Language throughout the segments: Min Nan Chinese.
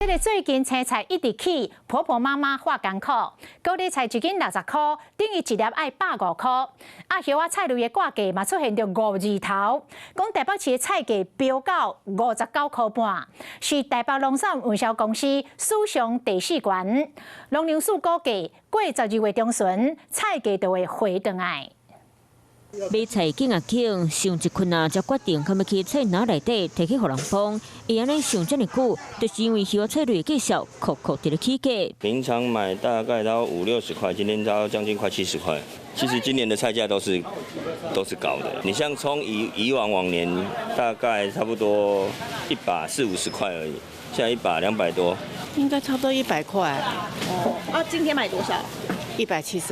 這个最近青菜一直起，婆婆媽媽話艱苦。高麗菜一斤60箍，等於一粒愛150箍。啊，葉仔菜類的掛價嘛出現著五字頭，講台北市的菜價飆到59塊半，是台北農產運銷公司史上第四懸。農糧署估計過12月中旬，菜價就會回轉來。買菜緊啊緊，想一困啊，才決定欲去菜籃內底提去予人幫。會按呢想遮爾久，就是因為葉仔菜類的價數，扣扣佇咧起價。平常買大概到五六十塊，今天到將近快70塊。其實今年的菜價都是高的。你像蔥以往往年大概差不多一把四五十塊而已，現在一把200多。應該差不多100塊。哦，啊，今天買多少？178。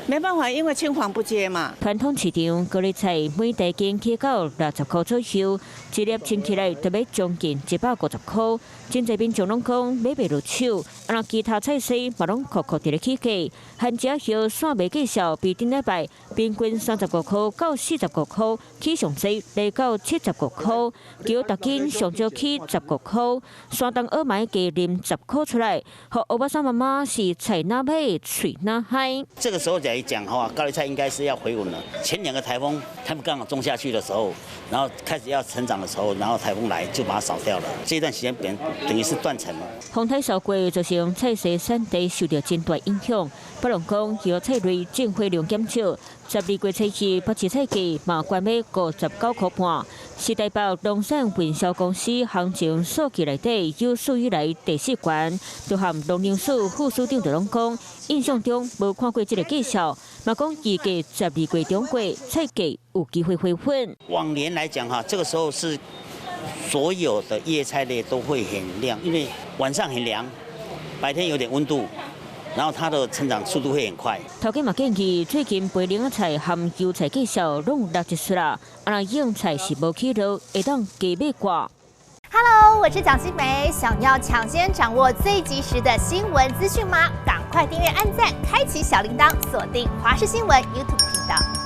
沒辦法，因為青黃不接嘛。傳統市場高麗菜每大斤起到60箍左右，一粒稱起來就欲將近150箍。真濟民眾攏講買袂落手，啊，其他菜色嘛攏扣扣佇咧起價。番薯葉散賣價數比頂禮拜平均35箍到45箍，起上濟來到75箍，蕎逐斤上少起15箍。山東蚵仔加啉10箍出來，予歐巴桑媽媽是菜若買，喙若嗨。這個時候來講的話，高麗菜應該是要回穩了。前兩個颱風，他們剛好種下去的時候，然後開始要成長的時候，然後颱風來就把它掃掉了。這段時間等於是斷層了。風颱掃過，造成菜市產地受到真大影響。北龍講，葉菜類進貨量減少，12月初起，北市菜價嘛懸欲59塊半，是台北農產運銷公司行情數據內底有史以來第四懸。就和農糧署副署長就攏講，印象中無看過這个價數，嘛講預計12月中過菜價有機會回穩。往年來講哈，這個時候是所有的葉菜類都會很亮，因為晚上很涼，白天有點溫度。然後它的成長速度會很快。頭家嘛建議，最近白靈仔菜和韭菜價數攏落一絲啦，啊，若用菜是無起落，會當加買掛。 Hello，我是蔣新梅，想要搶先掌握最及時的新聞資訊嗎？趕快訂閱、按讚、開啟小鈴鐺，鎖定華視新聞 YouTube 頻道。